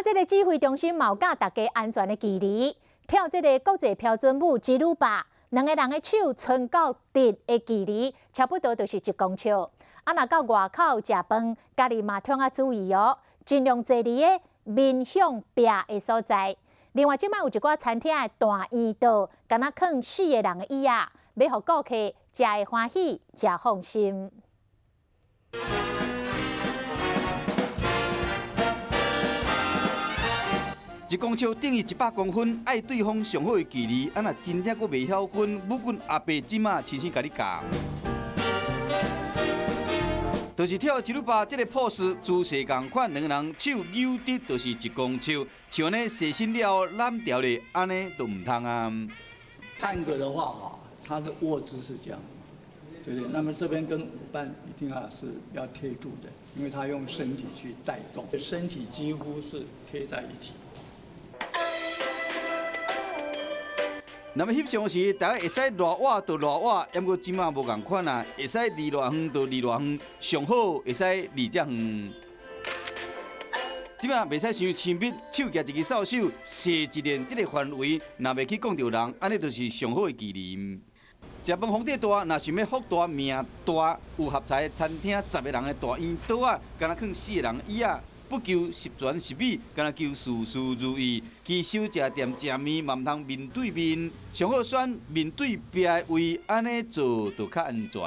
啊，這个指揮中心嘛有教大家安全的距離，跳這个國際標準舞之女吧，兩个人的手伸到直的距離，差不多就是1公尺。啊，若到外口食飯，家己嘛通愛注意哦，盡量坐佇个面向壁的所在。另外，這擺有一寡餐廳的大圓桌，敢若囥四个人的椅仔，欲予顧客食會歡喜、食放心。1公尺等於100公分，愛對方上好的距離。啊，若真正閣袂曉分，舞棍阿伯這馬親身共你教。就是跳一女吧，這个 pose 姿勢仝款，兩个人手扭直就是1公尺，像呢踅身了後攬牢咧，按呢就毋通啊。探戈的話，哈，它的握姿是這樣，對不對？那麼這邊跟舞伴一定要是要貼住的，因為他用身體去帶動，身體幾乎是貼在一起。那麼翕相時，大家會使偌倚就偌倚，毋過這馬無仝款啊，會使離偌遠就離偌遠，上好會使離遮遠。這馬袂使傷親密，手舉一支掃帚，踅一輪這个範圍，若袂去摃著人，按呢就是上好的距離。食飯風底大，若想欲福大命大，有合菜餐廳10個人的大圓桌仔，敢若囥四個人椅仔。不求十全十美，敢若求事事如意。去小食店食麵嘛，毋通面對面，上好選面對壁的位，按呢做就較安全。